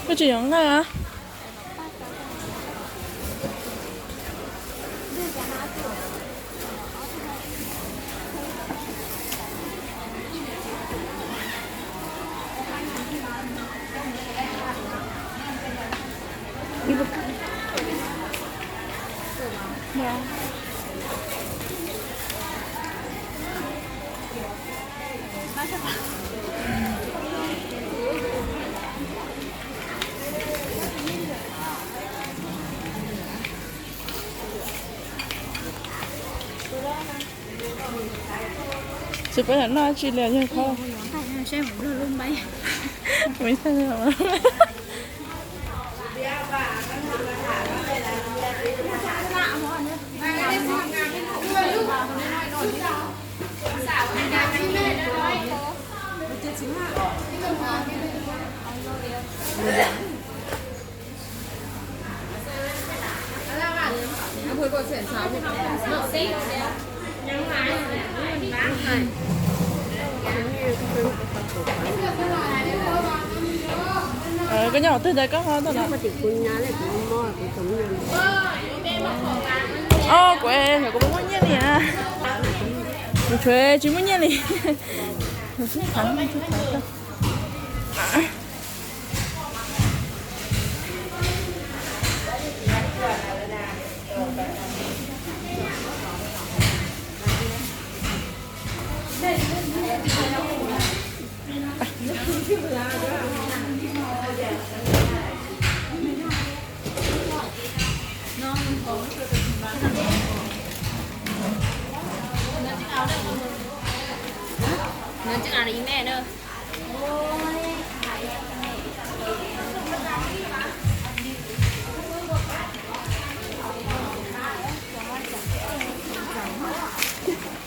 Koj tsis yuav nqaij a? Tsis paub yog noj tsi li yog kho. Koj nyob qhov twg ntawd koj ho tuaj no? Os, kuv, kuv muaj nyiaj li. Kuv tsis muaj nyiaj li.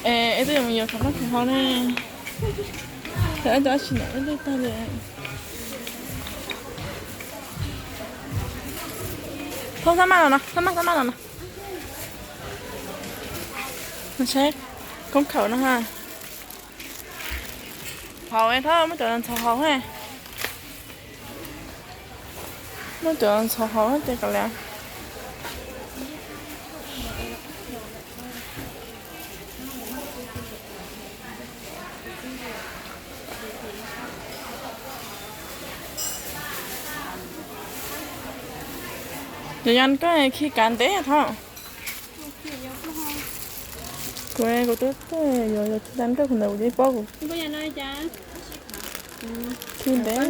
Es, es twb yuav mus yuav khav noj khav haus ne. Cov ib cov tsis nam ib tag li. Thauj, thauj maj los no, thauj maj, thauj maj los no. Saib koob khaum no ha. Haus, thauj muab cov ntxhov haus ha. Muab cov ntxhov haus ces kom liam. Yog koj khi kav ntev thov. Kuv, kuv twb, yuav, yuav khi kav ntev kuv ntawd kuv yeej paub kuv khi ntev.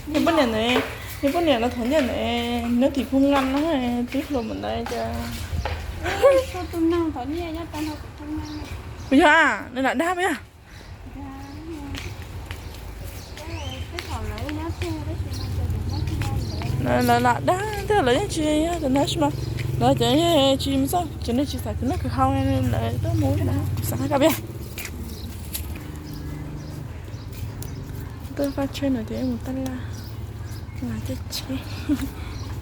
Yog poj niam ntawd, yog poj niam los thov nyiaj ntawd, neb tim phooj nqa no twb hluas npaum ntawd cas. Puas yog a, nws lam dag puas yog? Lawv lam dag tiag, lawv yeej tsis yog tus nab sis mas lawv cov tsis mus txog ces nej tsis xav cov noj kwv hau, lawv tuaj mus no kuv xav hais koj peb. Tuaj faj tsheb no ces mus taj laj, lam ceb tsheb.